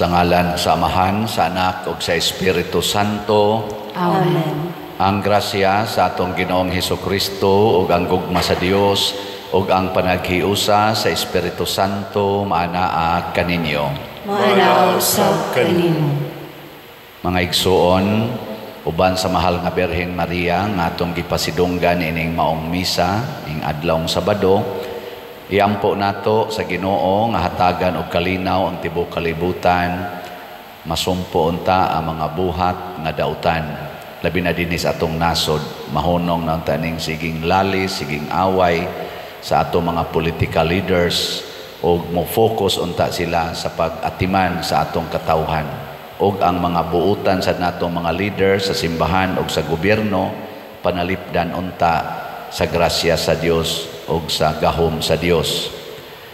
Sa ngalan sa Amahan, sa Anak ug sa Espiritu Santo. Amen. Ang grasya sa atong Ginoong Hesukristo ug ang gugma sa Dios ug ang panaghiusa sa Espiritu Santo maanaa kaninyo. Maanaa usab kanimo. Mga igsuon, uban sa mahal nga Birhen Maria nga atong gipasidunggan ining maong misa ing adlawng Sabado, iampo nato sa Ginoo nga hatagan og kalinaw ang tibuok kalibutan, masumpo unta ang mga buhat nga dautan. Labi na dinhi sa atong nasod, mahunong na unta ning siging lali, siging away sa atong mga political leaders og mo-focus unta sila sa pag-atiman sa atong katawhan og ang mga buutan sa natong mga leaders sa simbahan og sa gobyerno panalipdan unta sa grasya sa Dios og sa gahom sa Dios.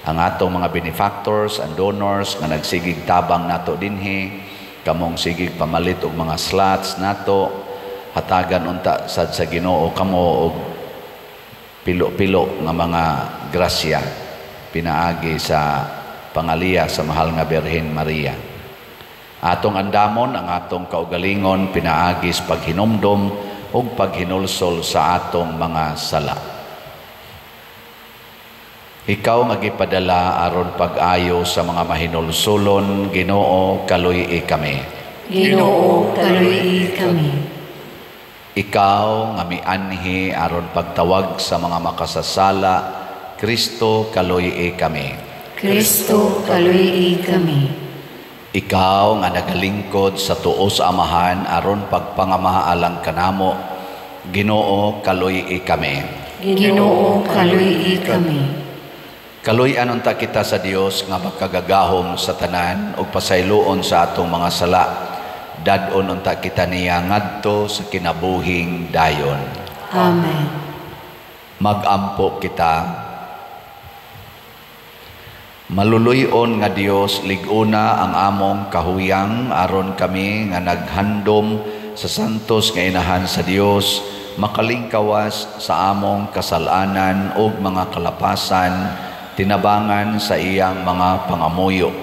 Ang atong mga benefactors and donors nga nagsigig tabang nato dinhi, kamong sigig pamalit og mga slots nato, hatagan unta sad sa Ginoo kamo og pilo-pilo nga mga grasya pinaagi sa pangaliya sa mahal nga Birhen Maria. Atong andamon ang atong kaugalingon pinaagi sa paghinumdom ug paghinulsol sa atong mga sala. Ikaw nga gipadala aron pag-ayo sa mga mahinulsulon, Ginoo, kaluy-i kami. Ginoo, kaluy-i kami. Ikaw nga mianhi aron pagtawag sa mga makasasala, Kristo, kaluy-i kami. Kristo, kaluy-i kami. Ikaw nga nagalingkod sa tuo sa Amahan aron pagpangamaalang kanamo, Ginoo, kaluy-i kami. Ginoo, kaluy-i kami. Kaluy-an unta kita sa Dios nga makagagahom sa tanan ug pasayloon sa atong mga sala. Dad-on unta kita niya ngadto sa kinabuhing dayon. Amen. Magampo kita. Maluluy-on nga Dios, lig-una ang among kahuyang aron kami nga naghandom sa santos nga inahan sa Dios makalingkawas sa among kasalanan ug mga kalapasan, tinabangan sa iyang mga pangamuyo.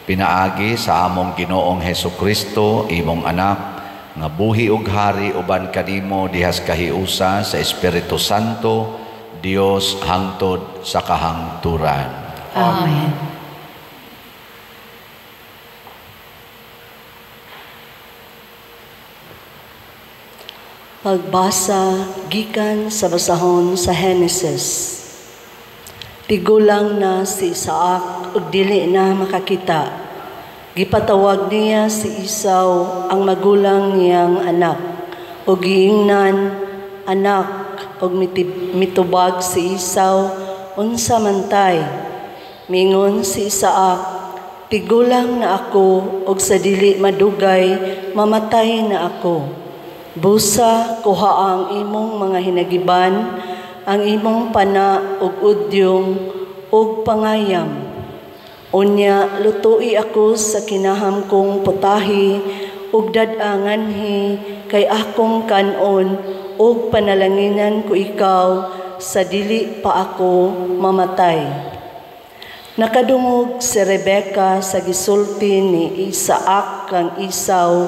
Pinaagi sa among Ginoong Hesukristo, imong anak, nga buhi ug hari uban kanimo dihas kahiusa sa Espiritu Santo, Dios hangtod sa kahangturan. Amen. Pagbasa gikan sa basahon sa Henesis. Tigulang na si Isaac ug dili na makakita. Gipatawag niya si Esau ang magulang niyang anak ug giingnan, anak, ug mitubag si Esau, unsa man tay? Mingon si Isaac, tigulang na ako ug sa dili madugay mamatay na ako. Busa kuha ang imong mga hinagiban, ang imong pana ug udyong ug pangayam. Unya lutui ako sa kinaham kong putahi ug dad-anganhi kay akong kan-on ug panalanginan ko ikaw sa dili pa ako mamatay. Nakadungog si Rebeka sa gisulti ni Isaac kang Esau.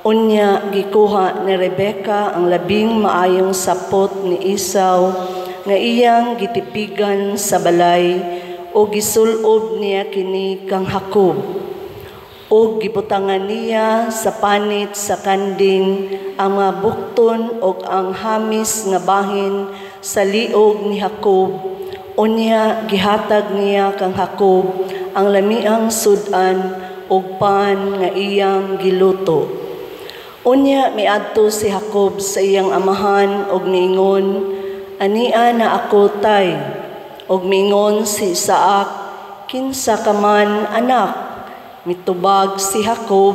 Unya gikuha ni Rebeka ang labing maayong sapot ni Esau nga iyang gitipigan sa balay o gisulob niya kini kang Jacob. O gibutangan niya sa panit sa kanding ang mga bukton o ang hamis nga bahin sa liog ni Jacob. Unya gihatag niya kang Jacob ang lamiang sud-an ug pan nga iyang giluto. Unya miadto si Jacob sa iyang amahan og niingon, ania na ako tay. Og miingon si Isaac, kinsa ka man anak? Mitubag si Jacob,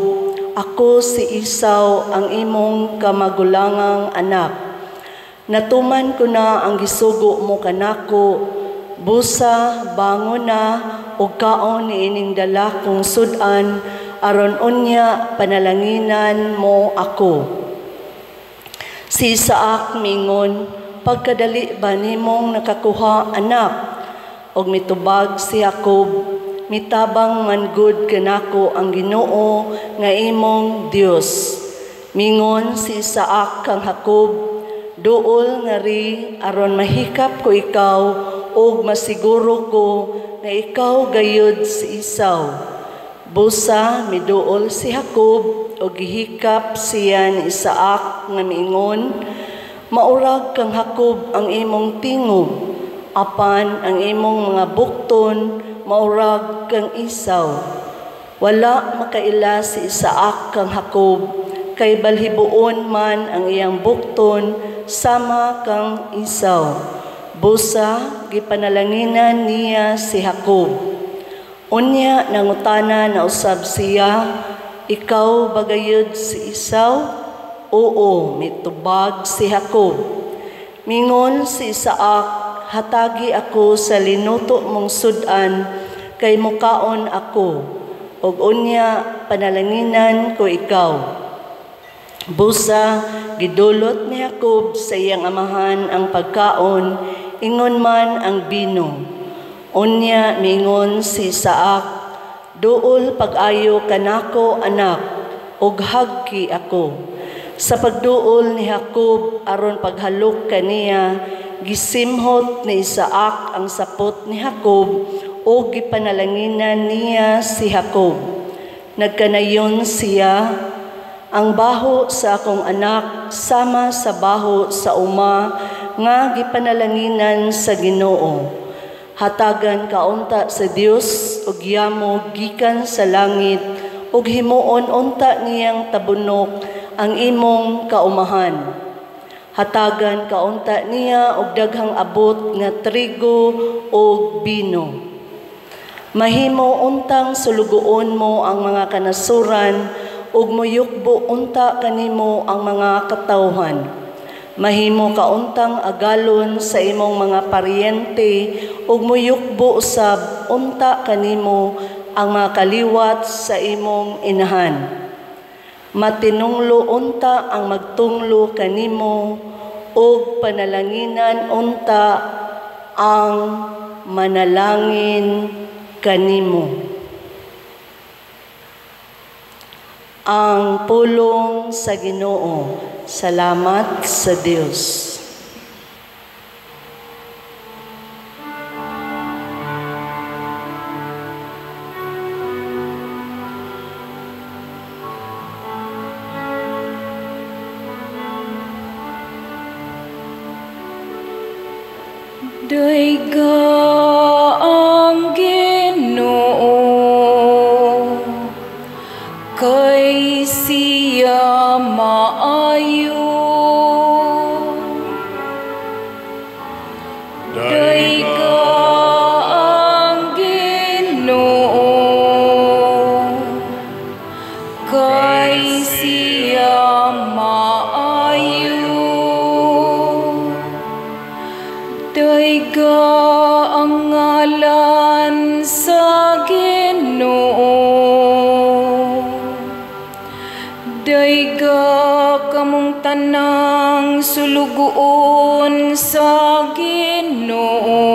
ako si Esau ang imong kamagulangang anak. Natuman ko na ang gisugo mo kanako, busa bangon na ug kaon niining dala kong sud-an, aron unya panalanginan mo ako. Si Isaac mingon, pagkadali ba nimong nakakuha anak? Og mitubag si Jacob, Mitabang man gud kanako ang Ginoo nga imong Dios. Mingon si Isaac kang Jacob, duol nga ri aron mahikap ko ikaw ug masiguro ko nga ikaw gayud si Esau. Busa miduol si Jacob ug gihikap siya ni Isaac nga miingon, maurag kang Jacob ang imong tingog, apan ang imong mga bukton maurag kang Esau. Wala makaila si Isaac kang Jacob, kay balhibuon man ang iyang bukton sama kang Esau. Busa gipanalanginan niya si Jacob. Unya nangutana na usab siya, ikaw bagayod si Esau? Oo, mitubag si Jacob. Mingon si Isaac, hatagi ako sa linuto mong sudan, kay mukaon ako, ug unya panalanginan ko ikaw. Busa gidulot ni Jacob sa iyang amahan ang pagkaon, ingon man ang bino. Unya mingon si Isaac, duol pag-ayo kanako anak, ug hagki ako. Sa pagduol ni Jacob aron paghalok kaniya, gisimhot ni Isaac ang sapot ni Jacob ug gipanalanginan niya si Jacob. Nagkanayon siya, ang baho sa akong anak sama sa baho sa uma nga gipanalanginan sa Ginoo. Hatagan kaunta sa Dios ug yamo gikan sa langit ug himuon unta niyang tabunok ang imong kaumahan. Hatagan kaunta niya og daghang abot nga trigo ug bino. Mahimo untang sulugoon mo ang mga kanasuran ug moyukbo unta kanimo ang mga katawhan. Mahimo kauntang agalon sa imong mga paryente ug moyukbo usab unta kanimo ang mga kaliwat sa imong inahan. Matinunglo unta ang magtunglo kanimo ug panalanginan unta ang manalangin kanimo. Ang pulong sa Ginoo. Salamat sa Dios. Dayga ang Ginoo, kay siya maayo. Dayga ang Ginoo, kay siya maayo. Dayga ang ngalan sa Ginoo. Dayga kamong tanang sulugoon sa Ginoo,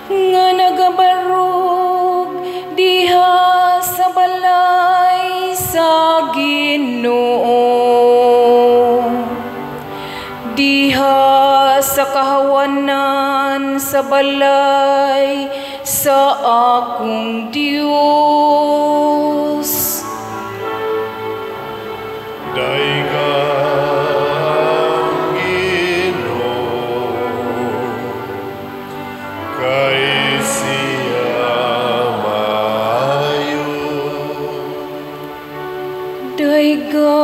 nga nagabarog diha sa balay sa Ginoo, diha sa kahawanan sa balay sa akong Dios. Dayga ang Ginoo, kay siya maayo. Dayga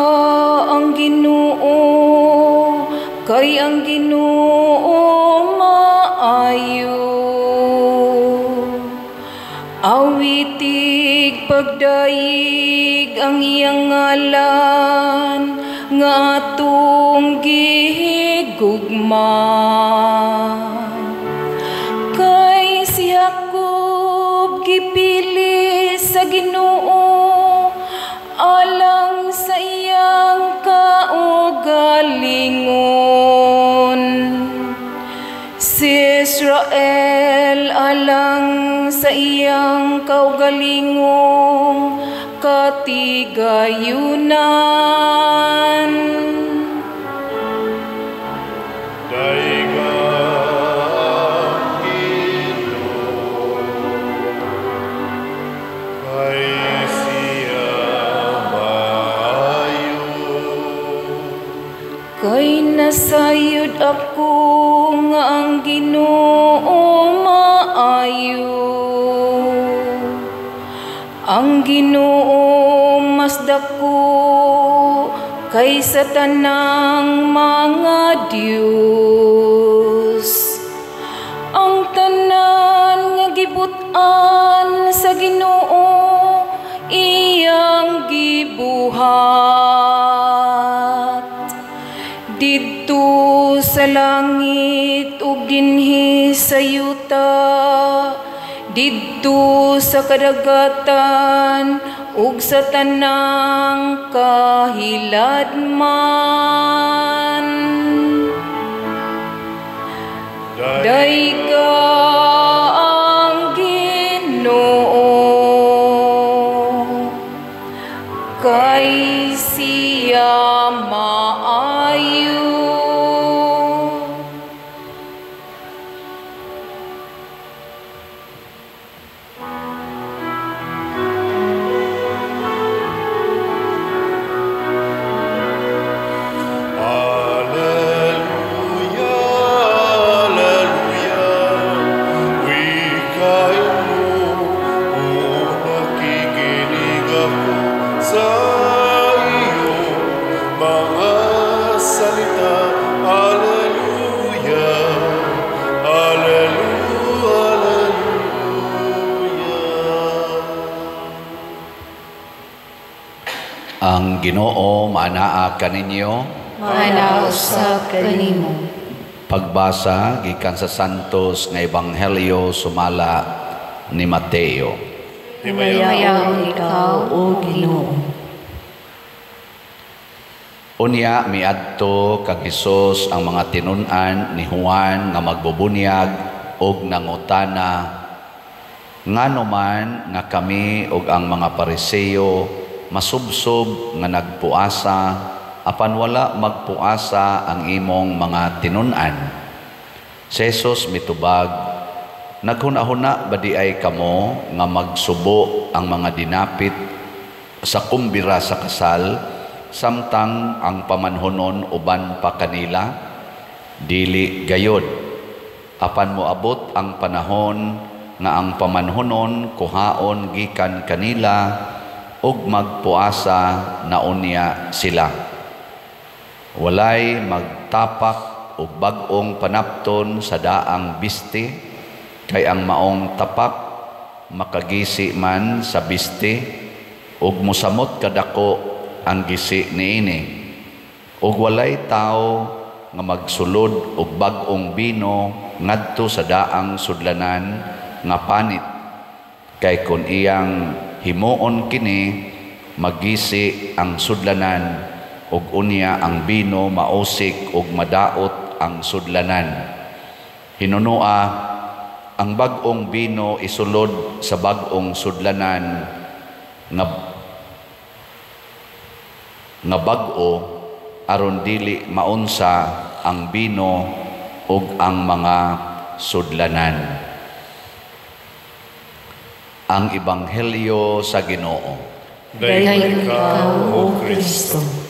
ang Ginoo, kay ang Ginoo maayo. Awitig pagdayig ang iyang ngalan nga atong gihigugma. Kay si Jacob gipili sa Ginoo alang sa iyang kaugalingon. Si Israel Alang sa iyang kaugalingong katigayunan. Daiga ang Ginoo, kay siya maayo. Kay nasayod ako nga ang Ginoo maayo. Ang Ginoo mas dako kaysa tanang mga Dios. Ang tanan nga gibut-an sa Ginoo iyang gibuhat. Didto sa langit ug dinhi sa yuta, didto sa kadagatan ug sa tanang kahiladman. Dayga ang Ginoo, kay siya maayo. Alleluia, alleluia, wikain mo, o nakikinig ako sa iyong mga salita. Alleluia, alleluia, alleluia. Ang Ginoo maanaa kaninyo. Maanaa usab kanimo. Pagbasa gikan sa Santos nga Ebanghelyo sumala ni Mateo. Himayaon ikaw, O Ginoo. Unya miadto kang Hesus ang mga tinun-an ni Juan nga magbubunyag og nangutana, ngano man nga kami og ang mga Pariseo masubsob nga nagpuasa apan wala magpuasa ang imong mga tinun-an. Si Jesus mitubag, naghuna-huna ba di ay kamo nga magsubo ang mga dinapit sa kumbira sa kasal samtang ang pamanhonon uban pa kanila? Dili gayod. Apan moabot ang panahon nga ang pamanhonon kuhaon gikan kanila ug magpuasa na unya sila. Walay magtapak og bag-ong panapton sa daang biste, kay ang maong tapak makagisi man sa biste ug mosamot kadako ang gisi niini. Ug walay tawo nga magsulod og bag-ong bino ngadto sa daang sudlanan nga panit, kay kun iyang himuon kini magisi ang sudlanan ug unya ang bino mausik ug madaot ang sudlanan. Hinunua, ang bag-ong bino isulod sa bag-ong sudlanan nga bag-o aron dili maunsa ang bino ug ang mga sudlanan. Ang Ebanghelyo sa Ginoo. Dayon ikaw, O Kristo.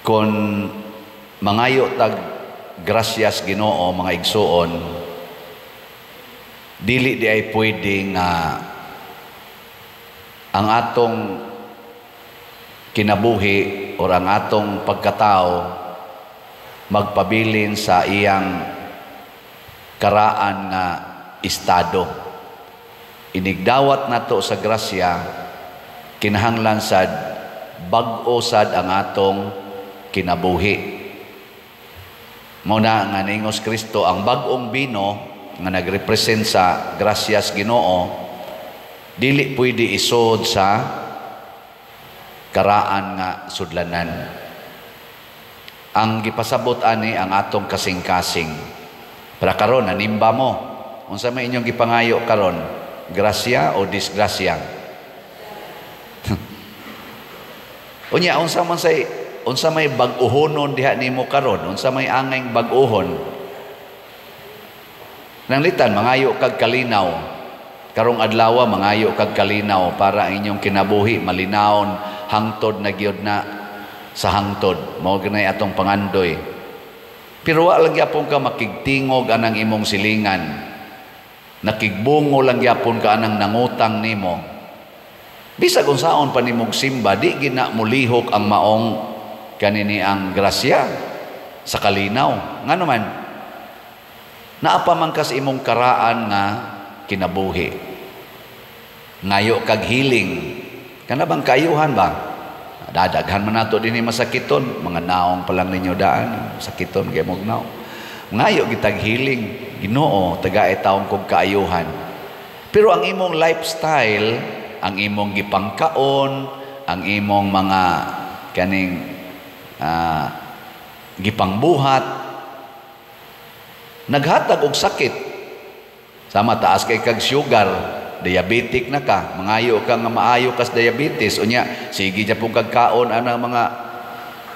Kon mangayo tag grasyas Ginoo mga igsuon, dili di ay pwede nga ang atong kinabuhi o ang atong pagkatao magpabilin sa iyang karaan nga estado. Inigdawat nato sa grasya, kinahanglan sad bag-o sad ang atong kinabuhi. Mao na nga niingos Kristo ang bag-ong bino nga nagrepresent sa grasyas Ginoo, dili pwede isod sa karaan nga sudlanan. Ang gipasabot ani ang atong kasing-kasing. Para karon nanimba mo. Unsa may inyong gipangayo karon? Grasya o disgrasya? Unya unsa man say unsa may bag-uhonon diha nimo karon? Unsa may angay bag-uhon? Nanglitan mangayo kag kalinaw. Karong adlaw mangayo kag kalinaw para ang inyong kinabuhi malinawon hangtod na gyud na sa hangtod. Mao ganay atong pangandoy. Pero wa lang gyapon ka makigtingog anang imong silingan. Nakigbungo lang gyapon ka anang nangutang nimo. Bisag unsaon pa nimog simba, di gina mulihok ang maong kanini ang grasya sa kalinaw. Ngano man, naa pa man kas imong karaan nga kinabuhi. Ngayo kag healing. Kana bang kaayuhan ba? Dadaghan man nato dinhi masakiton, mga naong pa lang ninyo daan, sakiton kay mog naong. Ngayo gitag healing, Ginoo tagae taong kog kaayuhan. Pero ang imong lifestyle, ang imong gipangkaon, ang imong mga kaning gipangbuhat, naghatag og sakit. Sama taas kay kag sugar, diabetic na ka, mangayo ka nga maayo kas diabetes, unya sige gyapon kag kaon anang mga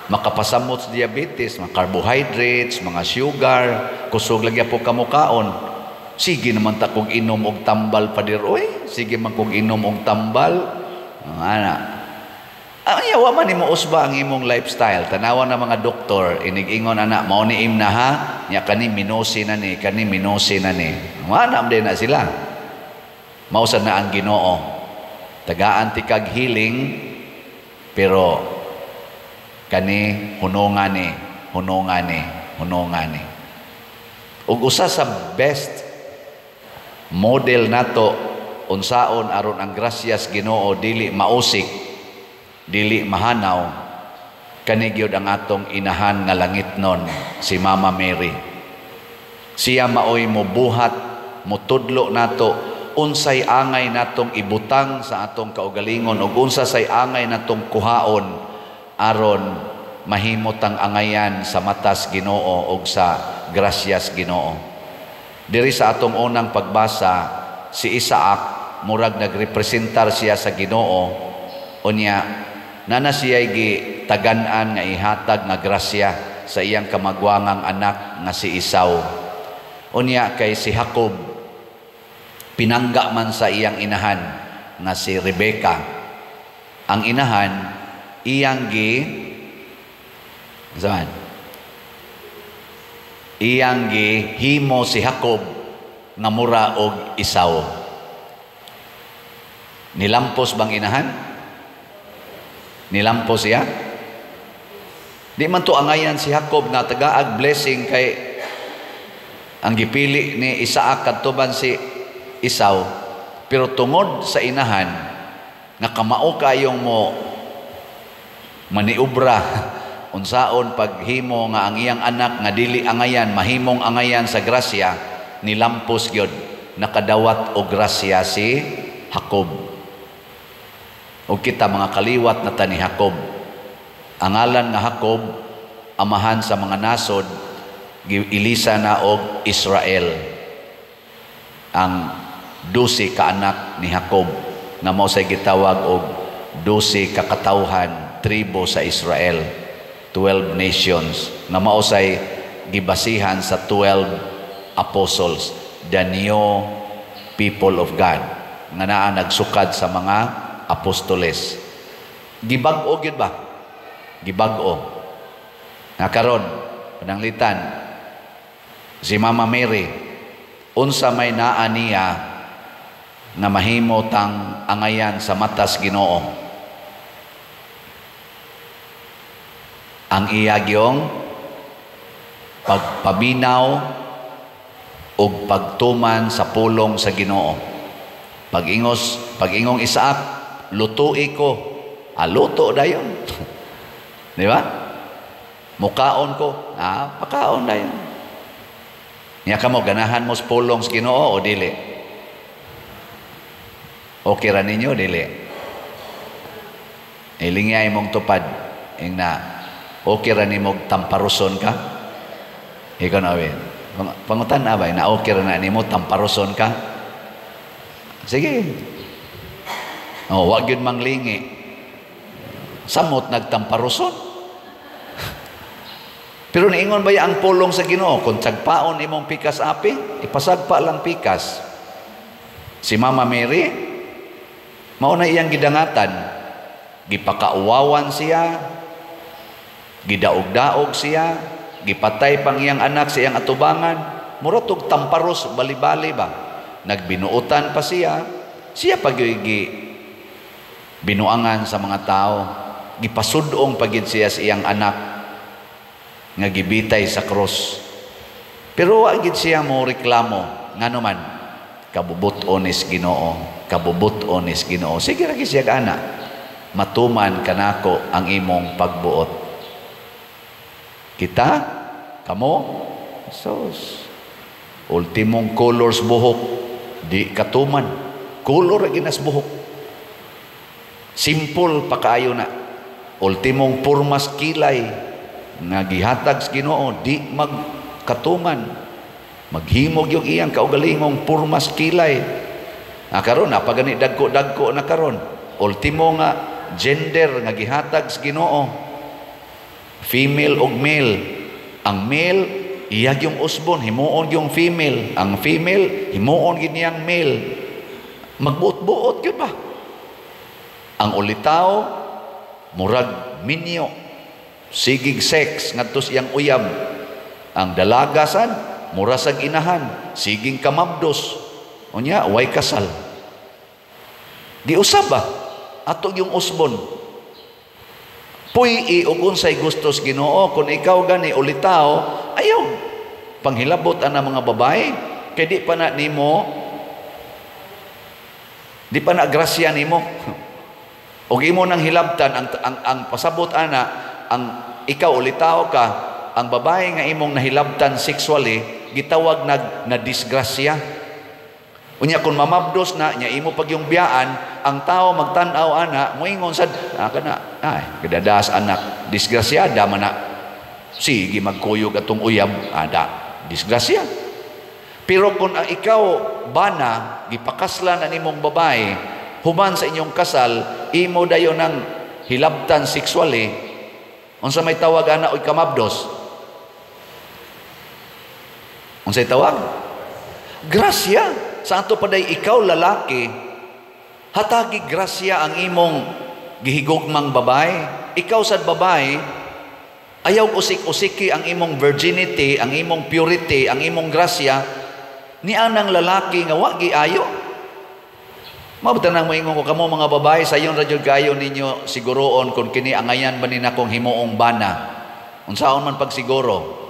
makapasamot sa diabetes, mga carbohydrates, mga sugar, kusog lang gyapon ka mokaon. Sige naman ta kog inom og tambal padir, oy, sige man kog inom og tambal. Ana. Ay, wa man nimo usba ang imong lifestyle. Tanawa na mga doktor, inig-ingon ana, mao ni im na ha, nya kani minosi na ni, kani minosi na ni. Wa na din na sila. Mao sad na ang Ginoo. Tagaan ti kag healing, pero kani hunungan ni, hunungan ni, hunungan ni. Ug usa sa best model nato unsaon aron ang grasyas Ginoo dili mausik, dili mahanaw, kani gyud ang atong inahan nga langitnon, si Mama Mary. Siya maoy mobuhat, motudlo nato unsay angay natong ibutang sa atong kaugalingon ug unsa say angay natong kuhaon aron mahimot ang angayan sa matas Ginoo ug sa grasyas Ginoo. Diri sa atong unang pagbasa, si Isaac murag nagrepresentar siya sa Ginoo, unya nana siya gitagan-an nga ihatag nga grasya sa iyang kamagwangang anak nga si Esau. Unya kay si Jacob pinangga man sa iyang inahan nga si Rebecca. Ang inahan iyang gi saan? Iyang gi himo si Jacob nga mura og Esau. Nilampos bang inahan? Nilampos siya? Di man to angayan si Jacob nga tagaag blessing kay ang gipili ni Isaac kadtuban si Esau, pero tungod sa inahan nga kamao kayong mo maniubra unsaon paghimo nga ang iyang anak nga dili angayan mahimong angayan sa grasya, nilampos gyud, nakadawat og grasya si Jacob. Og kita mga kaliwat na ta ni Jacob. Ang ngalan nga Jacob, amahan sa mga nasod, ilisa na og Israel. Ang 12 ka anak ni Jacob nga mao say gitawag og 12 ka katawhan, tribo sa Israel, 12 nations, nga mao say gibasihan sa 12 apostles, the new people of God, nga naa nagsukad sa mga apostoles. Gibag-o gyud ba? Gibag-o. Nga karon pananglitan si Mama Mary, unsa may naa niya nga mahimo tang angayan sa matas Ginoo? Ang iya gyong pagpaminaw ug pagtuman sa pulong sa Ginoo. Pag-ingong Isaac, lutui ko. Luto dayon. Di ba? Mukaon ko. Pakaon dayon. Nya kamo ganahan mo sa pulong sa Ginoo o dili? Okay ra ninyo dili? Ilingya imong tupad ing na okay ra nimo tamparuson ka. Ikaw na win. Pangutan na ba na okay ra na nimo tamparuson ka? Sige. Oh, wag yun manglingi. Samot nagtamparuson. Pero niingon ba ang pulong sa Ginoo kung sagpaon imong pikas api, ipasagpa lang pikas. Si Mama Mary mao na iyang gidangatan. Gipakauwawan siya, gidaog-daog siya, gipatay pang iyang anak sa iyang atubangan, mura tog tamparos bali-bali ba. Nagbinuotan pa siya, siya pagyugi binuangan sa mga tao, gipasudong pagid siya sa iyang anak nga gibitay sa krus. Pero wa gid siya mo reklamo, ngano man kabubut-on is Ginoo, kabubut-on is Ginoo. Sige ra gyud siya ana, matuman kanako ang imong pagbuot. Kita, kamo, sos, ultimong colors buhok, di katuman. Color ra ginas buhok. Simple pa kaayo na. Ultimong purmas kilay nga gihatag sa Ginoo, di magkatuman. Maghimog yung iyang kaugalingong purmas kilay. Ah, karon napagani dagko-dagko na karon. Ultimo nga gender nga gihatag sa Ginoo, female og male. Ang male iyag yung usbon, himuon yung female. Ang female himuon gid niyang male. Magbuot-buot gyud ba? Ang ulitaw murag minyo, sigig sex ngadto sa iyang uyab. Ang dalagasan mura sag inahan, siging kamabdos. Unya way kasal. Giusab ba ato yung usbon? Puy-i og unsay gustos Ginoo. Kung ikaw gani ulitaw, ayaw panghilabot ana mga babae kay di pa na nimo, di pa na grasya nimo. Og imo nang hilabtan ang pasabot ana, ang ikaw ulitaw ka, ang babae nga imong nahilabtan sexually gitawag nag na disgrasya. Unya kung mamabdos na nya imo pag yung biyaan, ang tao magtan-aw ana moingon sad kana ay gadadas anak disgrasyada man na, sige magkuyog atong uyab ada disgrasya. Pero kung ang ikaw bana gipakaslan ang imong babae, human sa inyong kasal imo dayon ang hilabtan sexually, unsa may tawag ana oy kamabdos? Unsay tawag? Grasya. Sa ato paday ikaw lalaki, hatagi grasya ang imong gihigugmang babae. Ikaw sad babae, ayaw usik-usiki ang imong virginity, ang imong purity, ang imong grasya ni anang lalaki nga wa giayo. Mabta nang moingon ko kamo mga babae, sayon ra jud kayo ninyo siguroon kung kini angayan ba ni nakong himuong bana. Unsaon man pagsiguro?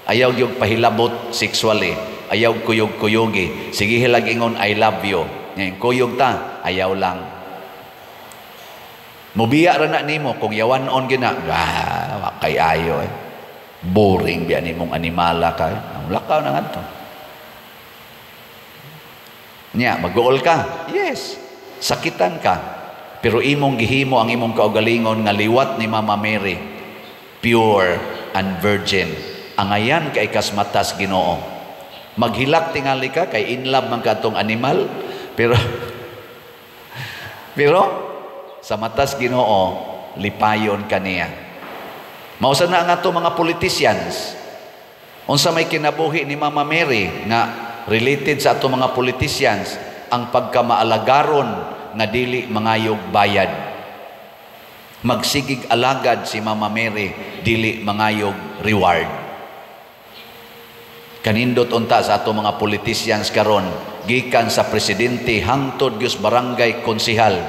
Ayaw gyud pahilabot sexually, ayaw kuyog-kuyogi. Sige hilag ingon I love you. Ngayon kuyog ta, ayaw lang. Mubiya ra na nimo kung yawan-on gina. Ah, wa kay ayo eh. Boring biya nimong animala ka. Ang lakaw na ngadto. Nya, mag-uol ka. Yes, sakitan ka. Pero imong gihimo ang imong kaugalingon nga liwat ni Mama Mary, pure and virgin. Angayan kay kasmatas Ginoo. Maghilak tingali ka kay in love man ka atong animal, pero pero sa matas Ginoo lipayon kaniya. Mausa na ang ato mga politicians. Unsa may kinabuhi ni Mama Mary nga related sa ato mga politicians, ang pagkamaalagaron nga dili mangayog bayad. Magsigig alagad si Mama Mary, dili mangayog reward. Kanindot unta sa ato mga politicians karon, gikan sa presidente hangtod gyud barangay konsehal,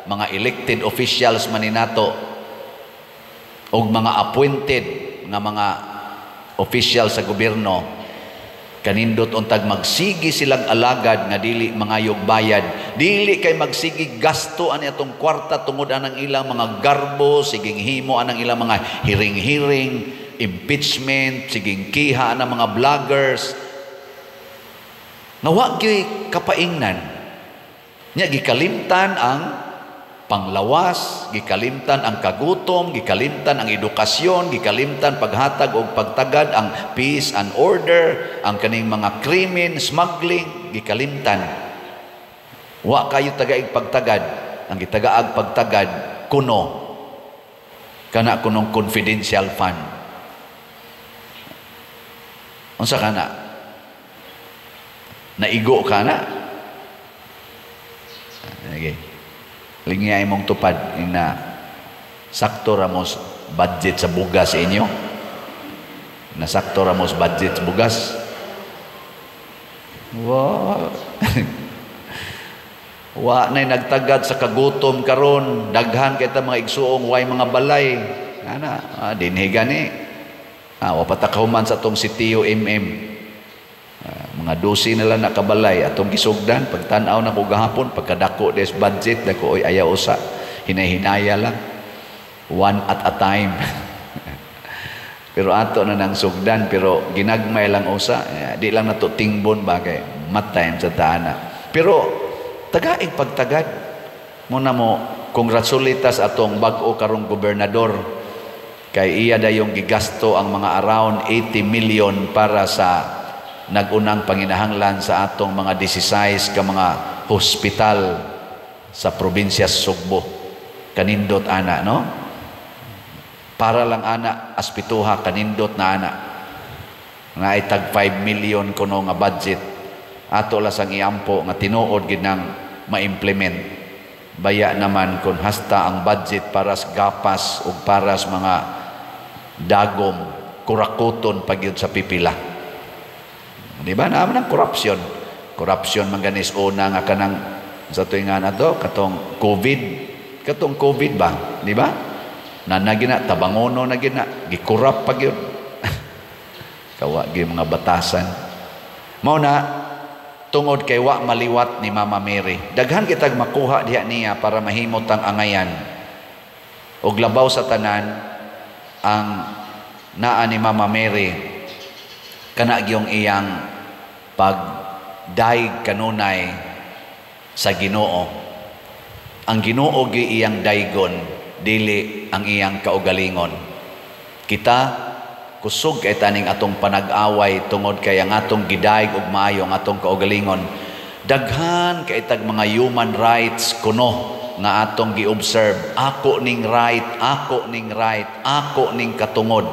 mga elected officials maninato og mga appointed nga mga official sa gobyerno, kanindot untag magsigi silang alagad nga dili mangayog bayad, dili kay magsigi gasto ani atong kwarta tungod anang ilang mga garbo, siging himo anang ilang mga hiring-hiring, impeachment, siging kiha anang mga vloggers nga wa gyud kapaingnan. Nya gikalimtan ang panglawas, gikalimtan ang kagutom, gikalimtan ang edukasyon, gikalimtan paghatag og pagtagad, ang peace and order, ang kaning mga krimen, smuggling, gikalimtan. Wa kayo tagaig pagtagad, ang gitagaag pagtagad kuno kana kunong confidential fund. Unsa kana? Naigo kana? Okay. Lingya imong tupad ina sakto ra mo budget sa bugas inyo. Nasakto ra mo budget sa bugas. Wa. Wa nay nagtagad sa kagutom karon, daghan kay ta mga igsuong way mga balay. Ana, dinhi gani. Wa pa ta kahuman sa atong sitio MM. Mga 12 na lang nakabalay atong gisugdan. Pagtan-aw na ko gahapon, pagkadako des budget dako, oy ayaw usa, hinay-hinaya lang, one at a time. Pero ato na nang sugdan, pero ginagmay lang usa, di lang nato tingbon ba kay matime sa taana. Pero tagaig pagtagad mo na mo congratulatas atong bag-o karong gobernador kay iya dayong gigasto ang mga around 80 million para sa nagunang panginahanglan sa atong mga 16 ka mga hospital sa probinsya Sugbo. Kanindot ana, no? Para lang ana aspituha, kanindot na ana. Nga ay tag 5 million kuno nga budget. Ato lasang iampo nga tinuod gid nang ma-implement. Baya naman kun hasta ang budget para sa gapas ug para sa mga dagom kurakuton pagyud sa pipila. Di ba? Naman ang corruption. Corruption man ganis una nga kanang sa tuwing nga na to, katong COVID. Katong COVID ba? Di ba? Na gina, tabangono na gina, gikurap pag yun. Kawa gyud mga batasan. Mao na, tungod kay wa maliwat ni Mama Mary. Daghan kitag makuha diha niya para mahimot ang angayan. Og labaw sa tanan, ang naa ni Mama Mary, kana gyung iyang pagdaig kanunay sa Ginoo. Ang Ginoo gi iyang daygon, dili ang iyang kaugalingon. Kita kusog kay taning atong panag-away tungod kay ang atong gidaig og maayo ang atong kaugalingon. Daghan kay tag mga human rights kuno nga atong gi-observe. Ako ning right, ako ning right, ako ning katungod.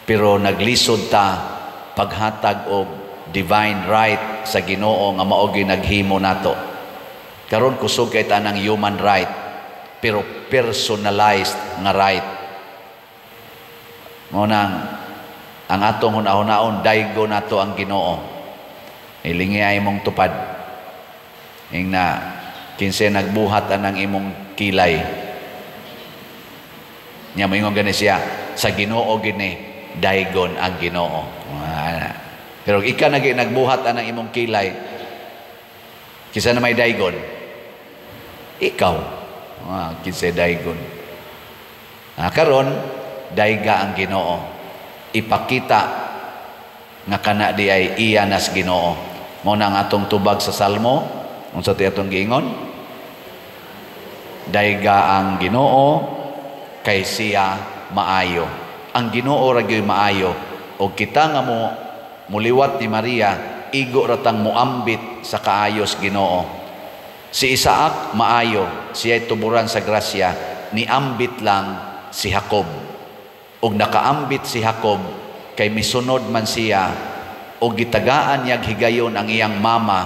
Pero naglisod ta paghatag og divine right sa Ginoo nga mao gyud naghimo nato. Karon kusog kay tanang human right, pero personalized nga right. Mao nang ang atong hunahunahon, daygo nato ang Ginoo. Ilingi ay imong tupad. Ing na kinsa nagbuhat anang imong kilay. Nya moingon gani siya, sa Ginoo gini daygon ang Ginoo. Pero ika na nagbuhat anang imong kilay, kinsa na may daygon? Ikaw. Kinsa daygon? Karon dayga ang Ginoo. Ipakita nga kana di ay iya nas Ginoo. Mao na ang atong tubag sa Salmo, unsa ti atong giingon? Dayga ang Ginoo kay siya maayo. Ang Ginoo ra gyud maayo. Og kita nga mo muliwat ni Maria, igo ra tang muambit sa kaayos Ginoo. Si Isaac maayo, siya'y tuburan sa grasya, niambit lang si Jacob. Og nakaambit si Jacob kay misunod man siya og gitagaan niyag higayon ang iyang mama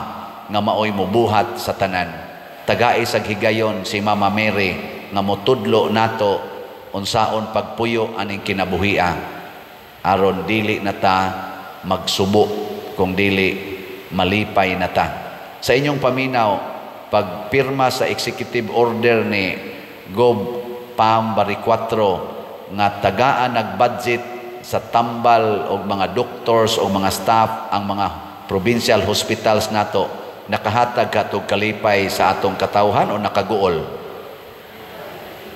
nga maoy mobuhat sa tanan. Tagai sag higayon si Mama Mary nga motudlo nato unsaon pagpuyo aning kinabuhia aron dili na ta magsubo kung dili malipay na ta. Sa inyong paminaw, pagpirma sa executive order ni Gob Pam Baricuatro nga tagaan nag-budget sa tambal og mga doctors o mga staff ang mga provincial hospitals nato, nakahatag ka og kalipay sa atong katawhan o nakaguol?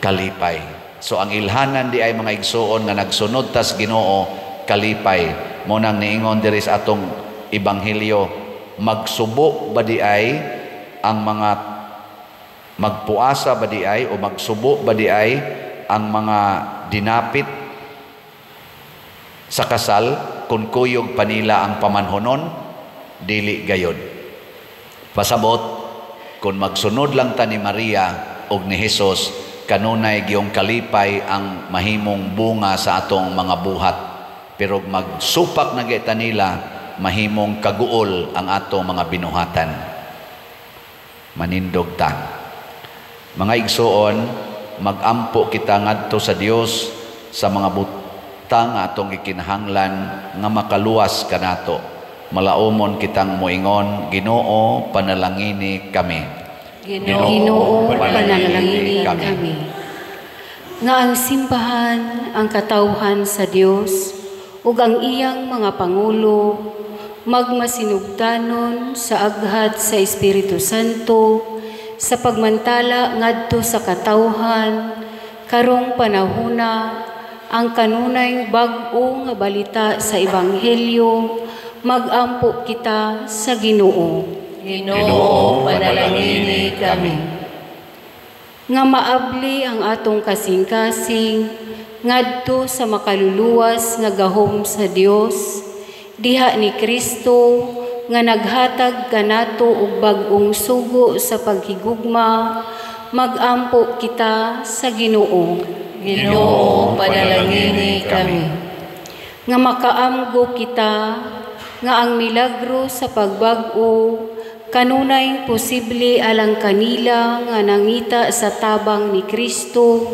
Kalipay. So ang ilhanan di ay mga igsuon nga nagsunod tas Ginoo, kalipay. Mo nang niingon diri sa atong ebanghelyo, magsubo ba di ay ang mga Magpuasa ba di ay o magsubo ba di ay ang mga dinapit sa kasal kung kuyog pa nila ang pamanhonon? Dili gayod. Pasabot, kung magsunod lang ta ni Maria og ni Hesus, kanunay giyong kalipay ang mahimong bunga sa atong mga buhat. Pero magsupak na gyud ta nila, mahimong kaguol ang atong mga binuhatan. Manindog ta. Mga igsuon, magampo kita ngadto sa Dios sa mga butang atong gikinahanglan nga makaluwas kanato. Malaumon kitang moingon, Ginoo, panalangini kami. Ginoo, panalangini kami. Nga ang simbahan, ang katawhan sa Dios ug ang iyang mga pangulo magmasinugdanon sa aghat sa Espiritu Santo sa pagmantala ngadto sa katawhan karong panahona ang kanunay bag-o nga balita sa Ebanghelyo, magampo kita sa Ginoo. Ginoo, panalangini kami. Nga maabli ang atong kasing-kasing ngadto sa makaluluwas nga gahom sa Dios diha ni Kristo nga naghatag kanato og bag-ong sugo sa paghigugma, magampo kita sa Ginoo. Ginoo, panalangini kami. Nga makaamgo kita nga ang milagro sa pagbag-o kanunay posible alang kanila nga nangita sa tabang ni Kristo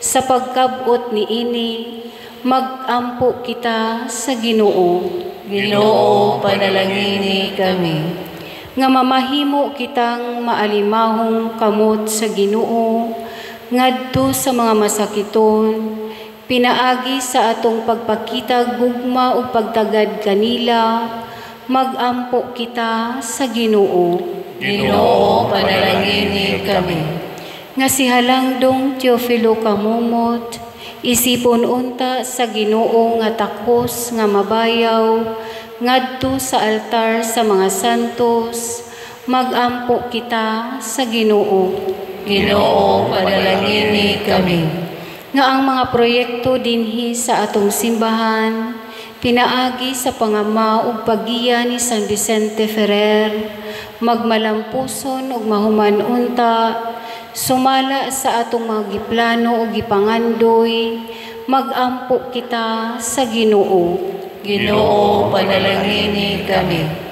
sa pagkabot niini, magampo kita sa Ginoo. Ginoo, panalangini kami. Nga mamahimo kitang maalimahong kamot sa Ginoo ngadto sa mga masakiton, pinaagi sa atong pagpakita gugma ug pagtagad kanila, magampo kita sa Ginoo. Ginoo, panalangini kami. Nga si Halangdong Teofilo Camomot, isipon unta sa Ginoo nga takos nga mabayaw ngadto sa altar sa mga santos, magampo kita sa Ginoo. Ginoo, panalangini kami. Nga ang mga proyekto dinhi sa atong simbahan, pinaagi sa pangama ug paggiya ni San Vicente Ferrer, magmalampuson ug mahuman unta, sumala sa atong mga giplano ug gipangandoy, magampo kita sa Ginoo. Ginoo, panalangini kami.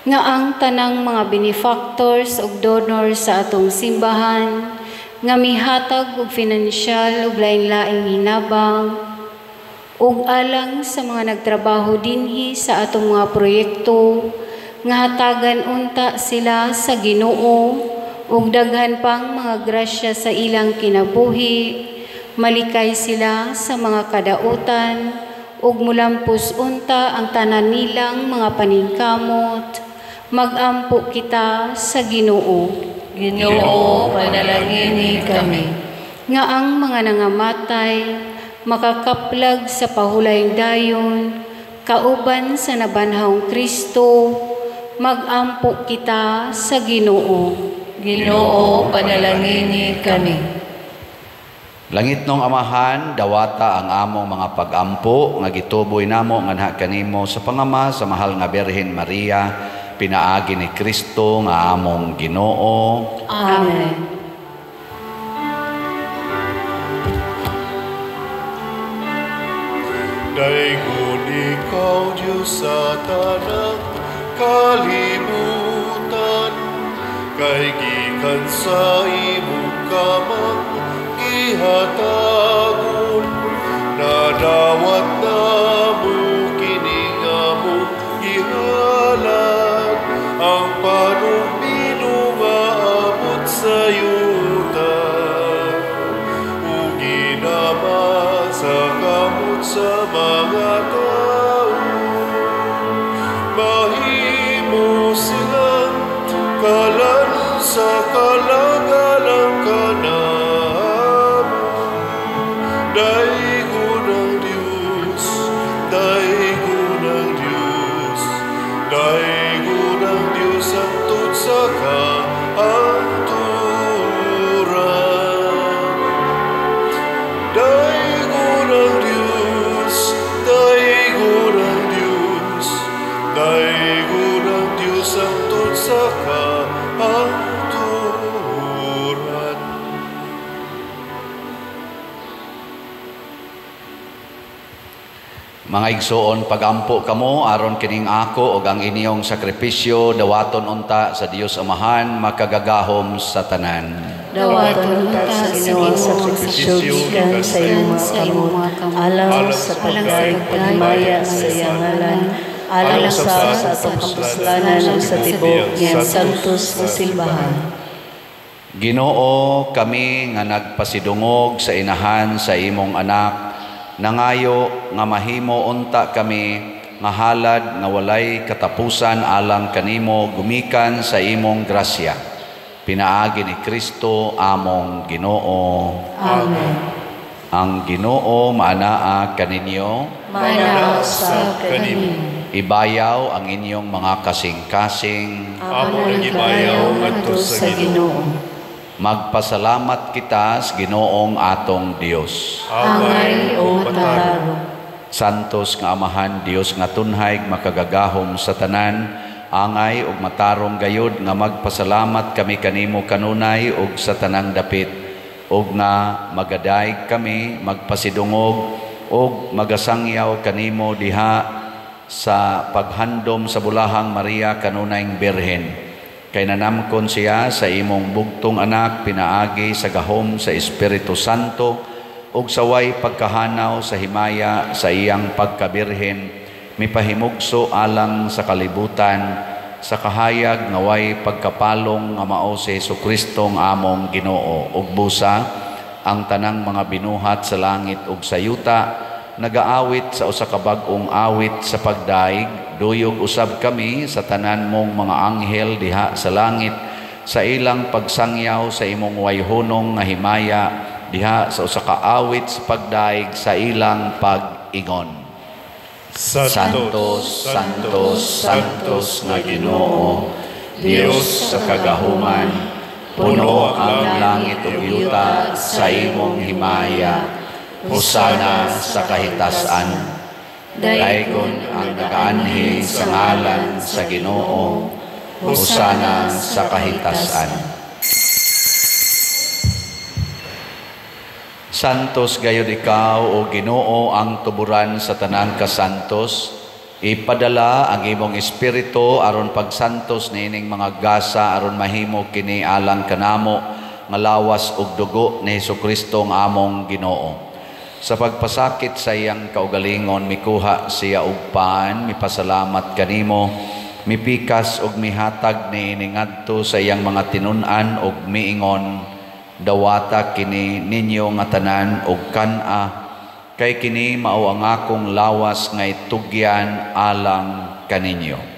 Nga ang tanang mga benefactors ug donors sa atong simbahan, nga mihatag og finansyal ug lain-laing hinabang, ug alang sa mga nagtrabaho dinhi sa atong mga proyekto, nga hatagan unta sila sa Ginoo ug daghan pang mga grasya sa ilang kinabuhi, malikay sila sa mga kadautan ug mulampos unta ang tanan nilang mga paningkamot, magampo kita sa Ginoo. Ginoo, panalangini kami. Nga ang mga nangamatay makakaplag sa pahulayng dayon, kauban sa nabanhawng Kristo, magampo kita sa Ginoo. Ginoo, panalangini kami. Langit nong Amahan, dawata ang among mga pagampo nga gituboy namo nganha kanimo sa pangama sa mahal nga Birhen Maria, pinaagi ni Kristo nga among Ginoo. Amen. Daygon ikaw, Diyos, sa tanang kalibutan, kay gikan sa imong kamang gihatagon, nadawat namo kining among gihalad, ang panumino nga abot sa yuta, ug ginama sa kamot sa mga tao. Mahimo silang kalan sa kalagalang kanamo. Daygon ang Diyos, daygon ang Diyos, daygon ang Diyos hangtod sa kaangturan. Mga igsoon, pagampo kamo aron kining ako ug ang inyong sakripisyo dawaton unta sa Dios Amahan makagagahom sa tanan. Dawaton unta sa Ginoo ang sakripisyo gikan sa imong mga kamot, alang sa pagdayeg paghimaya sa iyang ngalan, alang sa atong kapuslanan ug sa tibuok niyang santos nga simbahan. Ginoo, kami nga nagpasidungog sa inahan sa imong anak, nangayo nga mahimo unta kami nga halad nga walay katapusan alang kanimo gumikan sa imong grasya. Pinaagi ni Kristo among Ginoo. Amen. Ang Ginoo maanaa kaninyo, maanaa sa kanimo. Ibayaw ang inyong mga kasing-kasing. Among gibayaw ngadto sa Ginoo. Magpasalamat kita sa Ginoong atong Dios. Angay o matarong. Santos nga Amahan, Dios nga tunhay, makagagahom sa tanan, angay ug matarong gayod nga magpasalamat kami kanimo kanunay ug sa tanang dapit, ug nga magadayeg kami, magpasidungog ug magasangyaw kanimo diha sa paghandom sa bulahang Maria kanunayng Birhen. Kay nanamkon siya sa imong bugtong anak pinaagi sa gahom sa Espiritu Santo ug saway pagkahanaw sa himaya sa iyang pagkabirhen, mipahimugso alang sa kalibutan sa kahayag nga way pagkapalong nga mao si Hesukristo nga among Ginoo. Ug busa ang tanang mga binuhat sa langit ug sa yuta nagaawit sa usa ka bag-ong awit sa pagdaig. Duyog usab kami sa tanan mong mga anghel diha sa langit sa ilang pagsangyaw sa imong wayhunong nga himaya diha sa usa ka awit sa pagdaig sa ilang pag-ingon. Santos, Santos, Santos nga Ginoo, Dios sa kagahuman, puno ang langit ug yuta sa imong himaya. Hosana sa kahitasan. Daygon ang nagaanhi sa ngalan sa Ginoo. Hosana sa kahitasan. Santos gayud ikaw, o Ginoo, ang tuburan sa tanang kasantos. Ipadala ang imong espiritu aron pagsantos niining mga gasa aron mahimo kini alang kanamo nga lawas ug dugo ni Hesukristo nga among Ginoo. Sa pagpasakit sa iyang kaugalingon, mikuha siya og pan, mipasalamat kanimo, mipikas og mihatag niini ngadto sa iyang mga tinun-an og miingon, dawata kini ninyo nga tanan og kan-a, kay kini mao ang akong lawas nga itugyan alang kaninyo.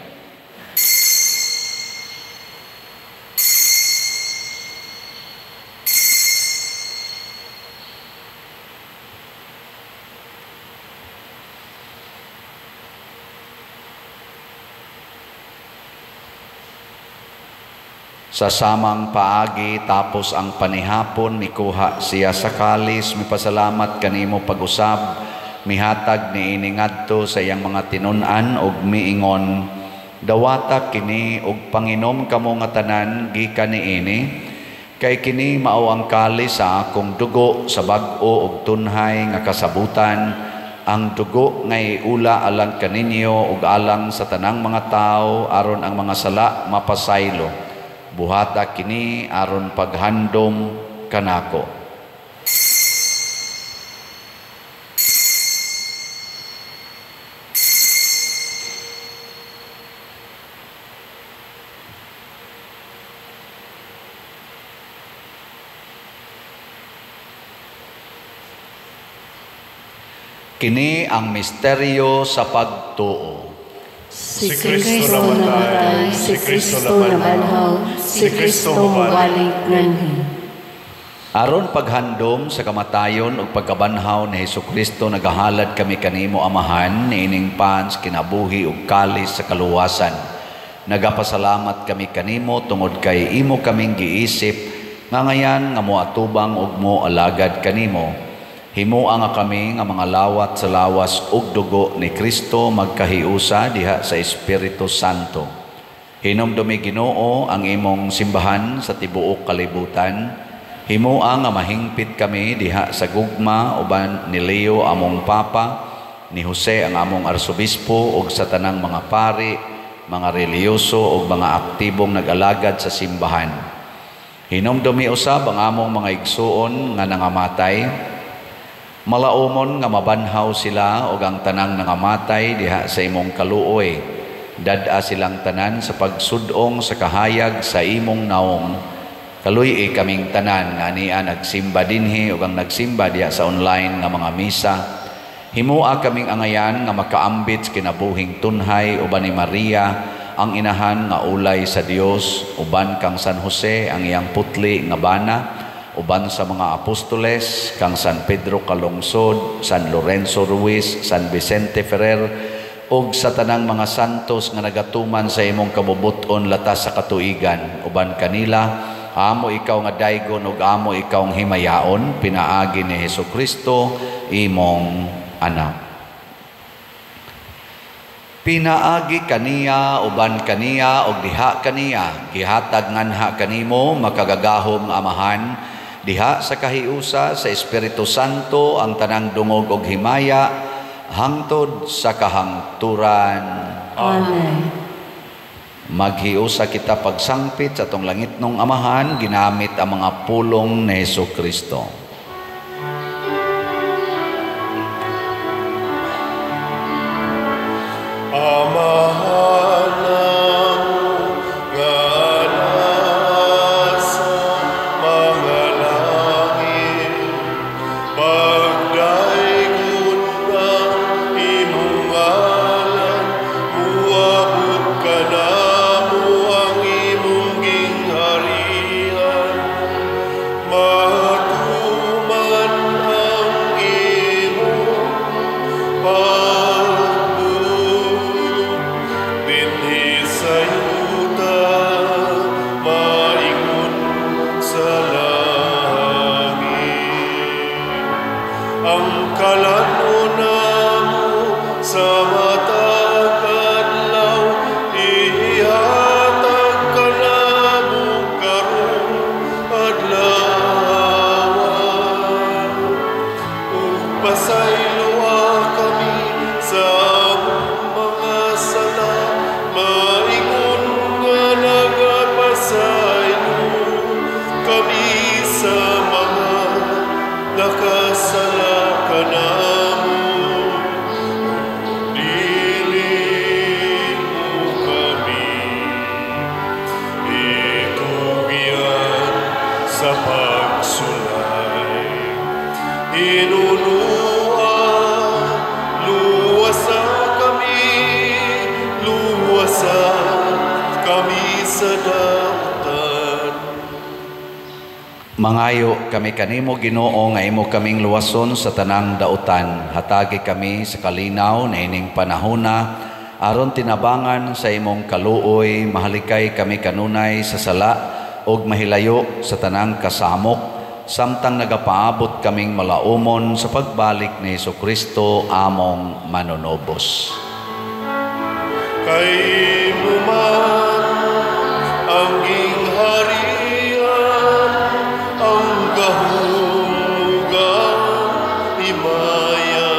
Sa samang paagi, tapos ang panihapon, mikuha siya sa kalis, mipasalamat kanimo pag-usab, mihatag niini ngadto sa iyang mga tinun-an og miingon, dawata kini og panginom kamo nga tanan gikan niini, kay kini mao ang kalis sa akong dugo sa bag-o og tunhay nga kasabutan, ang dugo nga iula alang kaninyo ug alang sa tanang mga tawo aron ang mga sala mapasaylo. Buhata kini aron paghandom kanako. Kini ang misteryo sa pagtuo. Si Kristo namatay, si Kristo nabanhaw, si Kristo mobalik nganhi. Aron paghandom sa kamatayon ug pagkabanhaw ni Hesukristo, nagahalad kami kanimo Amahan niining pans kinabuhi ug kalis sa kaluwasan. Nagapasalamat kami kanimo tungod kay imo kaming giisip nga ngayan nga moatubang ug moalagad kanimo. Himoa nga kami nga mga lawat sa lawas ug dugo ni Kristo magkahiusa diha sa Espiritu Santo. Hinumdumi Ginoo ang imong simbahan sa tibuok kalibutan. Himoa nga mahingpit kami diha sa gugma uban ni Leo among Papa ni Jose ang among arsobispo ug sa tanang mga pari, mga relihiyoso ug mga aktibong nag-alagad sa simbahan. Hinumdumi usab ang among mga igsuon nga nangamatay. Malaumon nga mabanhaw sila ug ang tanang nangamatay diha sa imong kaluoy. Dad-a silang tanan sa pagsudong sa kahayag sa imong naong. Kaluy-i kaming tanan nga ania nagsimba dinhi ug ang nagsimba diha sa online nga mga misa. Himua kaming angayan nga makaambit sa kinabuhing tunhay uban ni Maria ang inahan nga ulay sa Dios, uban kang San Jose ang iyang putli nga bana, uban sa mga apostoles kang San Pedro Calungsod, San Lorenzo Ruiz, San Vicente Ferrer, ug sa tanang mga santos nga nagatuman sa imong kabubut-on latas sa katuigan. Uban kanila amo ikaw nga daygon ug amo ikaw ang himayaon, pinaagi ni Hesukristo imong anak. Pinaagi kaniya, uban kaniya, ug diha kaniya, gihatag nganha kanimo makagagahom nga Amahan, diha sa kahiusa sa Espiritu Santo ang tanang dungog og himaya hangtod sa kahangturan. Amen. Maghiusa kita pagsangpit sa atong langitnong Amahan, ginamit ang mga pulong ni Hesukristo. Amahan namo nga nasa mga langit, pagdaygon ang imong ngalan, muabot kanamo ang imong gingharian, matuman ang imong pagbuot dinhi sa yuta, maingon sa langit. Ang kalan-on namo sa matag adlaw, ihatag kanamo karong adlaw. Ug pasayloa kami sa among mga sala, maingon nga nagapasaylo kami sa mga nakasala kanamo. Dili mo kami itugyan sa pagsulay. Hinunua, luwasa kami, luwasa kami sa dautan. Mangayo kami kanimo Ginoo nga imo kaming luwason sa tanang dautan. Hatagi kami sa kalinaw na ining panahona aron tinabangan sa imong kaluoy, mahalikay kami kanunay sa sala ug mahilayo sa tanang kasamok, samtang nagapaabot kaming malaumon sa pagbalik ni Hesukristo among manunubos. Kay imo man ang gingharian, ang gahom ug ang himaya,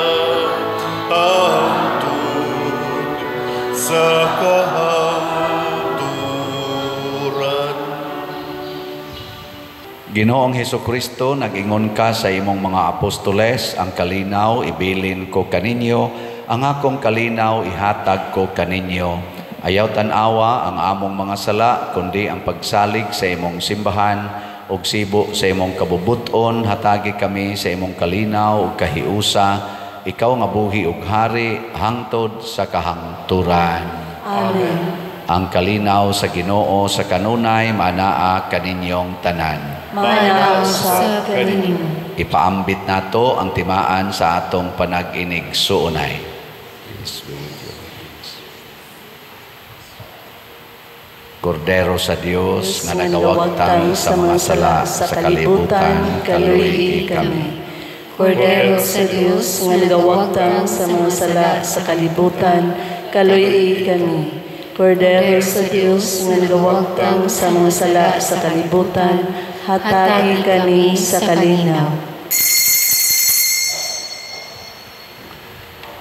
hangtod sa kahangturan. Ginoong Hesukristo, nag-ingon ka sa imong mga apostoles, ang kalinaw ibilin ko kaninyo, ang akong kalinaw ihatag ko kaninyo. Ayaw tan-awa ang among mga sala, kundi ang pagsalig sa imong simbahan ug sibo sa imong kabubut-on. Hatagi kami sa imong kalinaw ug kahiusa, ikaw nga buhi ug hari hangtod sa kahangturan. Amen. Ang kalinaw sa Ginoo sa kanunay maanaa kaninyong tanan. Maanaa usab kaninyo. Ipaambit nato ang timaan sa atong panag-inig suunay. Kordero sa Dios nga nagawagtang sa mga sala sa kalibutan, kaluy-i kami. Kordero sa Dios nga nagawagtang sa mga sala sa kalibutan, kaluy-i kami. Kordero sa Dios nga nagawagtang sa mga sala sa kalibutan, hatagi kami sa kalinaw.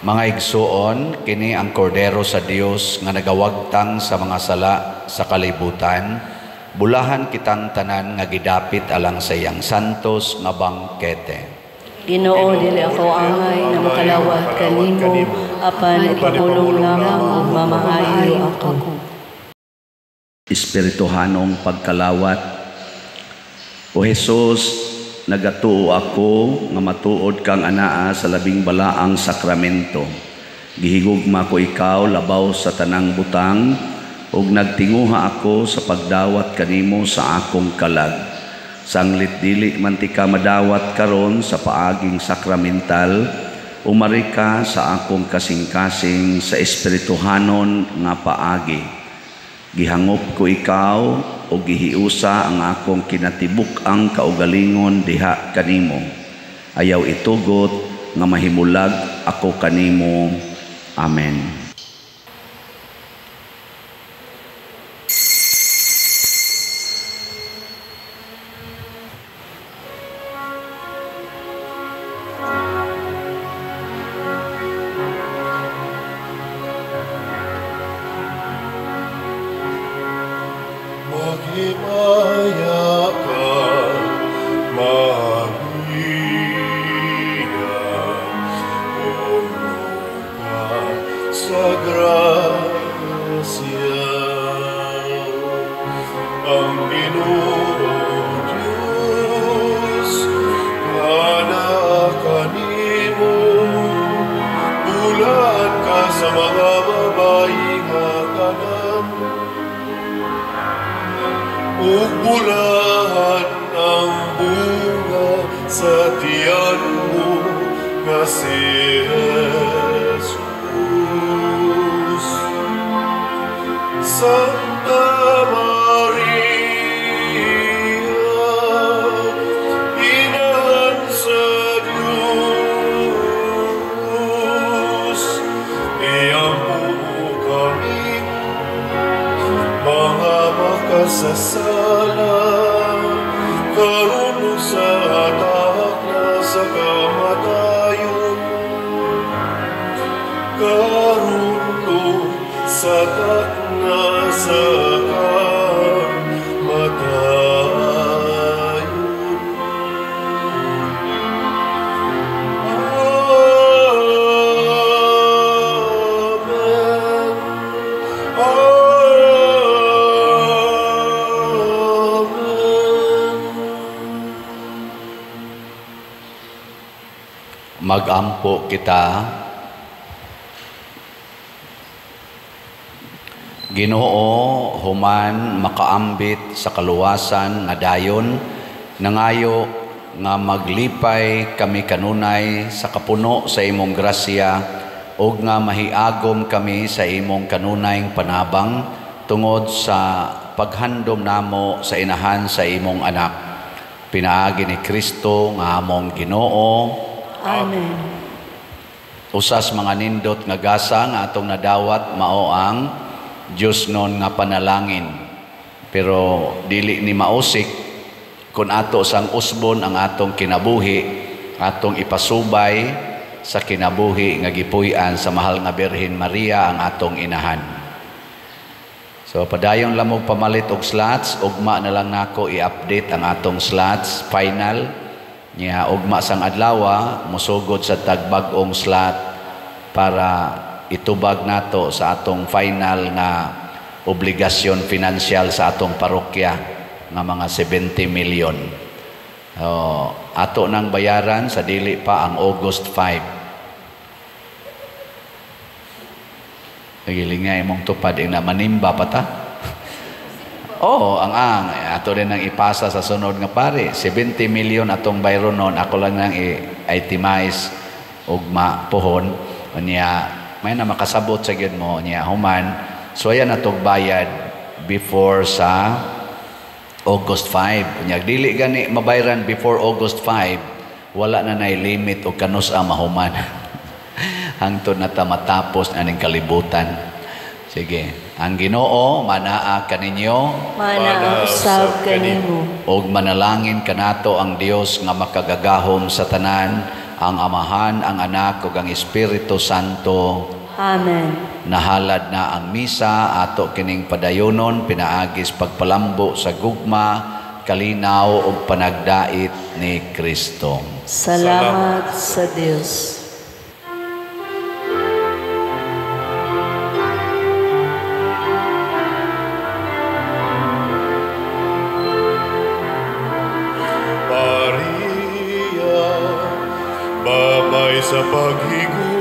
Mga igsuon, kini ang kordero sa Dios nga nagawagtang sa mga sala sa kalibutan. Bulahan kitang tanan nga gidapit alang sa iyang santos nga bangkete. Ginoo, dili ako angay nga makalawat kanimo, apan ipamulong lamang ug mamaayo ako. Espirituhanong pagkalawat. O Jesus, nagatuo ako nga matuod kang anaa sa labing balaang sakramento. Gihigugma ko ikaw labaw sa tanang butang, ug nagtinguha ako sa pagdawat kanimo sa akong kalag. Sanglit dili man ti ka madawat karon sa paaging sakramental, umari ka sa akong kasing-kasing sa espirituhanon nga paagi. Gihangop ko ikaw o gihiusa ang akong kinatibuk-ang kaugalingon diha kanimo. Ayaw itugot nga mahimulag ako kanimo. Amen. Maghimaya ka, Maria, puno ka sa grasya. Ang Ginoo Diyos, anaa kanimo, bulahan ka sa mga babayi nga tanan, ug bulahan ang bunga sa tiyan mo nga si Jesus. Santa Maria, Inahan sa Diyos, iampo mo kaming mga makasasala, karon sa takna sa kamatayon, karon sa takna sa kamatayon. Amen. Amen. Magampo kita. Ginoo, human makaambit sa kaluwasan nga dayon, nangayo nga maglipay kami kanunay sa kapuno sa imong grasya, ug nga mahiagom kami sa imong kanunayng panabang tungod sa paghandom namo sa inahan sa imong anak. Pinaagi ni Kristo nga among Ginoo. Amen. Usas mga nindot nga gasa nga atong nadawat mao ang Diyos nun nga panalangin. Pero dili ni mausik kung ato sang usbon ang atong kinabuhi, atong ipasubay sa kinabuhi nga gipuy-an sa mahal nga Birhen Maria ang atong inahan. So padayon lamog pamalit og slots, ugma na lang nako i-update ang atong slots final. Nya ugma sang adlawa mosugod sa tagbag-ong slot para itubag nato sa atong final nga obligasyon financial sa atong parokya nga mga 70 million. Ato nang bayaran sa dili pa ang August 5. Nagiling nga imong tupad ing na manimba pa ta. Oo, ang ato din ang ipasa sa sunod nga pare. 70 million atong bayron nun, ako lang nang i-itemize og mapuhon. Unya may na makasabot sa gyud mo niya human. So ayan atong bayad before sa August 5. Unya dili gani mabayran before August 5, wala na nay limit og kanus-a mahuman. Hangtod na ta matapos aning kalibutan. Sige, ang Ginoo manaa kaninyo, Manaa usab kanimo, og manalangin kanato ang Dios nga makagagahom sa tanan, Ang Amahan, ang Anak ug ang Espiritu Santo. Amen. Nahalad na ang misa, ato kining padayonon pinaagis pagpalambo sa gugma, kalinaw ug panagdait ni Kristo. Salamat sa Dios. Maria, babay sa paghigugma.